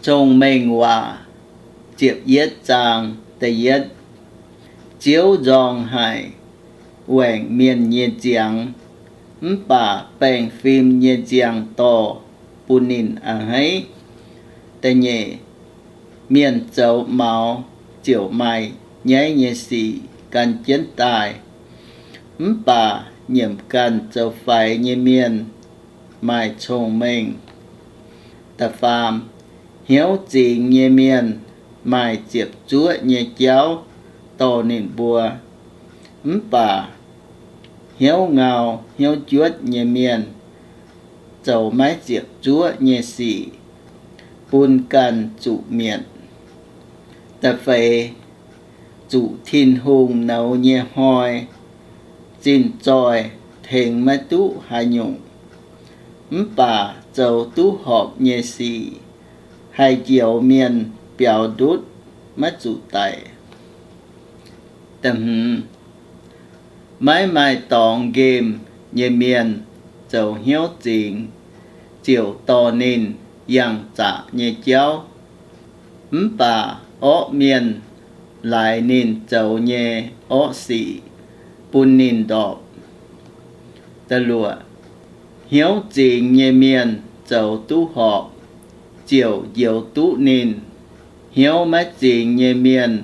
Cong-Mengh Waac ziepc yietv zaang da'yietv. Ziouv nzorng haic waengc mienh nyei nziangx, mv baac baengh fim nyei nziang-dorh bun ninh a'hneiv. Da'nyeic, mienh zoux maux ziouc maaih nyaiv nyei sic gan jienv daaih, mv baac nyiemc ganh zoux faix nyei mienh maaih cong-mengh. Da'faam, hnyouv zingx nyei mienh maaih ziepc zuoqv nyei jauv dorh ninh mbuo, mv baac hnyouv ngau hnyouv njuotv nyei mienh zoux maiv ziepc zuoqv nyei sic bun ganh zuqc mietc. Da'feix, zuqc Tin-Hungh nouz nyei hnoi zinh zoih tengx maiv duqv haaix nyungc, mv baac zoux duqv horpc nyei sic haih njoux mienh biaux ndutv maiv zuqc daic. Da'hmz, maiv maaih dorngx nqemh nyei mienh zoux hnyouv zingx ziouc dorh ninh yangh zaqc nyei jauv, mv baac orqv mienh laaix ninh zoux nyei orqv sic bun ninh ndorpc. Da'luoqc, hnyouv zingx nyei mienh zoux duqv horpc ziouc njoux duqv ninh. Hnyouv maiv zingx nyei mienh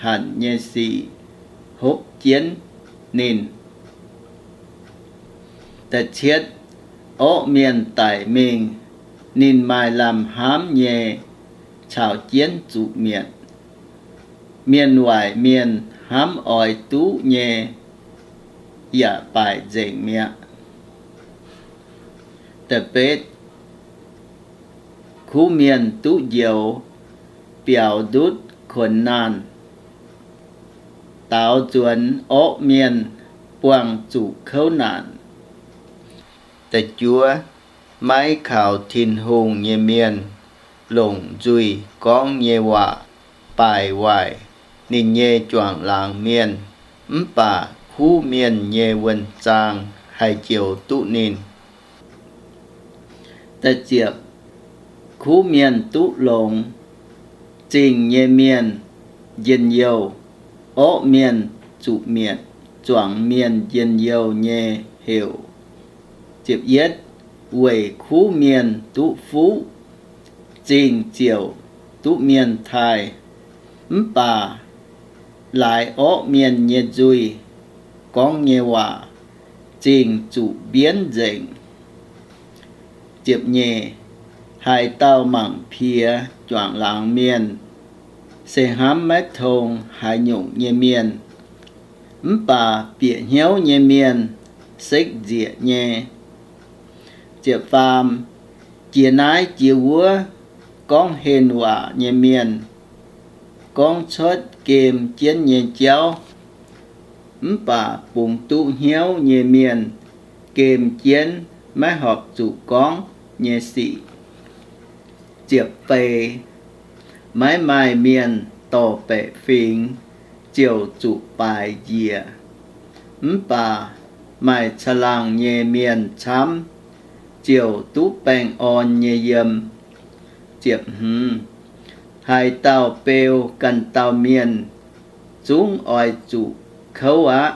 hanc nyei sic hopv jienv ninh. Da'cietv, orqv mienh daic mingh, ninh maaih lamh hnamv nyei caux jienv zuqc mietc. Mienh waaic mienh hnamv oix duqv nyei yaac baaic nzengc mi'aqv. Da'betv, kuv mienh duqv njoux biaux ndutv kuonx naanh, daaux nzuonx orqv mienh buangh zuqc kouv naanc. Da'juov, maiv kaux Tin-Hungh nyei mienh longc nzuih gorngv nyei waac baaic waaic ninh nyei juangc laangz mienh, mv baac kuv mienh nyei wuonh zaang haih njoux duqv ninh. Da'ziepc, kuv mienh duqv longx, zingh nyei mienh njien-youh, orqv mienh zuqc mietc, zuangx mienh njien-youh nyei heuc. Ziepc yietv, weic kuv mienh duqv fuqv, zingh ziouc duqv mienh taaih, mv baac laaix orqv mienh nyei nzuih gorngv nyei waac, zingh zuqc mbienv nzengc. Ziepc nyeic, haaix dauh mangc piex juangc laangz mienh se hnamv maiv tong haaix nyungc nyei mienh, mv baac bieqc hnyouv nyei mienh sekv nzieqc nyei. Ziepc faam, jiex naaiv jiex wuov gorngv henh waac nyei mienh gorngv cuotv gem jienv nyei jauv, mv baac bungx duqv hnyouv nyei mienh gem jienv maiv horpc zuqc gorngv nyei sic. Ziepc feix, maiv maaih mienh dorh baeqc fingx ziouc zuqc baaix njiec, mv baac maaih caangh laangh nyei mienh camv ziouc duqv baengh orn nyei yiem. Ziepc hmz, haaix dauh beu ganh dauh mienh zungv oix zuqc kouv aqv,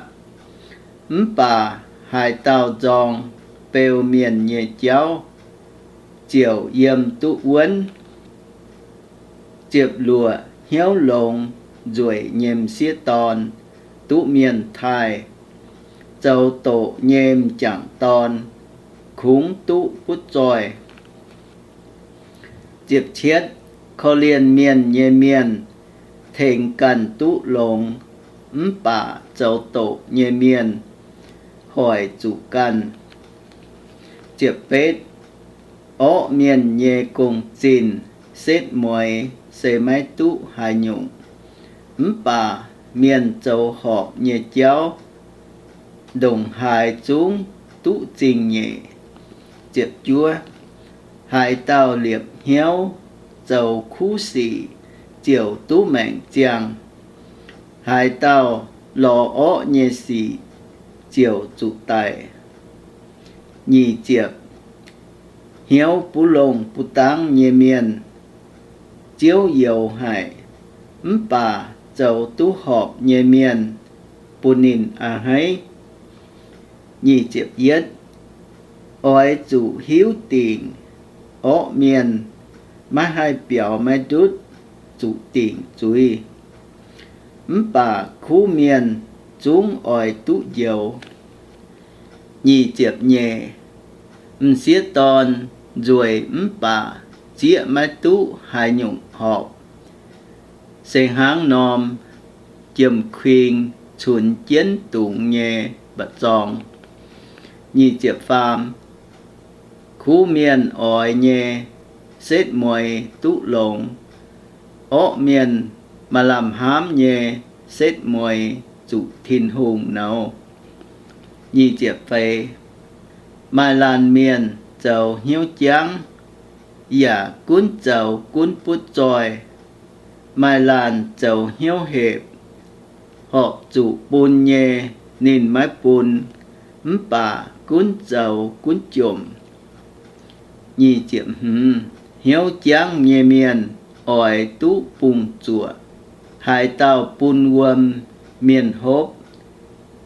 mv baac haaix dauh nzorng beu mienh nyei jauv ziouc yiem duqv wuonv. Ziepc luoqc, hnyouv longx nzueic nyei m'sieqv dorn duqv mienh taaih, zoux doqc nyei m'jangc dorn kungx duqv butv zoih. Ziepc cietv, korv-lienh mienh nyei mienh tengx ganh duqv longx, mv baac zoux doqc nyei mienh hoic zuqc ganh. Ziepc betv, orqv mienh nyei gong-zinh setv mueiz se maiv duqv haaix nyungc, mv baac mienh zoux horpc nyei jauv ndongc haaix zungv duqv zingh nyeic. Ziepc juov, haaix dauh liepc hnyouv zoux kuv sic ziouc duqv maengc ziangh, haaix dauh lorz orqv nyei sic ziouc zuqc daic. Nyic ziepc, hnyouv buv longh buv dangv nyei mienh Ziouv youx haic, mv baac zoux duqv horpc nyei mienh bun ninh a'hneiv. Nyic ziepc yietv, oix zuqc hiuv dingc orqv mienh, maiv haih biaux maiv ndutv zuqc dingc zuiz, mv baac kuv mienh zungv oix duqv njoux. Nyic ziepc nyeic, m'sieqv dorn nzueic mv baac zieqv maiv duqv haaix nyungc horpc, se hnangv norm jiem-kuing cunx jienv dungz nyei mba'zorng. Nyic ziepc faam, kuv mienh oix nyei setv mueiz duqv longx, orqv mienh maaih lamh hnamv nyei setv mueiz zuqc Tin-Hungh nouz. Nyic ziepc feix, maaih laanh mienh zoux hnyouv jangv, yaac gunv zoux gunv butv zoih. Maaih laanh zoux hnyouv hepc, horpc zuqc bun nyei ninh maiv bun, mv baac gunv zoux gunv jomc. Nyic ziepc hmz, hnyouv jangv nyei mienh oix duqv bungx-zuoqc. Haaix dauh bun wuom mienh hopv,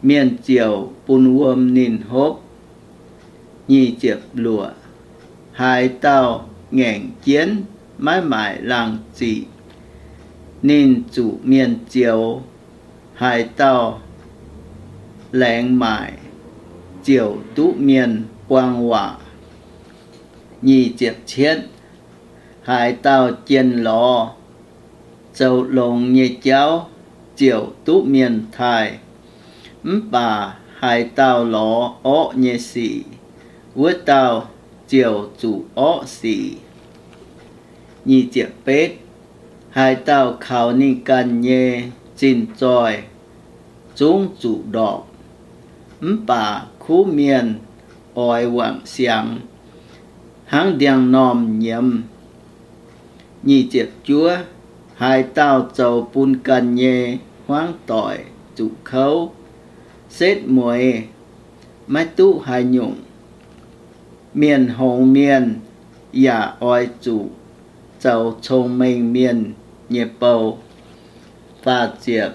mienh ziouc bun wuom ninh hopv. Nyic ziepc luoqc, haaix dauh ngaengc jienv maiv maaic laangz ziqc, ninh zuqc mienh zioux. Haaix dauh laengz maaic ziouc duqv mienh buang waac. Nyic ziepc cietv, haaix dauh jien lorz zoux longx nyei jauv ziouc duqv mienh taaih, mv baac haaix dauh lorz orqv nyei sic, wuov dauh ziouc zuqc orqv sic. Nyic ziepc betv, haaix dauh kaux ninh ganh nyei zinh zoih zungv zuqc ndorpc, mv baac kuv mienh oix wangc siangx hnangv ndiangx-normh nyiemz. Nyic ziepc juov, haaix dauh zoux bun ganh nyei hmuangv doic zuqc kouv, setv mueiz maiv duqv haaix nyungc. Mienh hngongx mienh yaac oix zuqc zoux cong-mengh mienh nyei bou. Faah ziepc,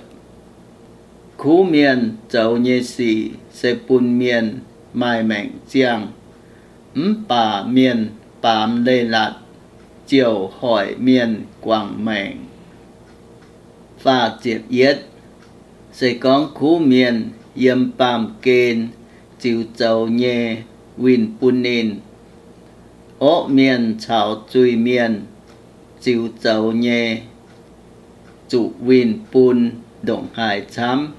kuv mienh zoux nyei sic se bun mienh maaih maengc ziangh, mv baac mienh baamz leiz-latc ziouc hoic mienh guangc maengc. Faah ziepc yietv, se gorngv kuv mienh yiem baamh gen ziux zoux nyei winh bun ninh, orqv mienh caux zuiz-mienh ziux zoux nyei zuqc winh bun ndongc haaix camv.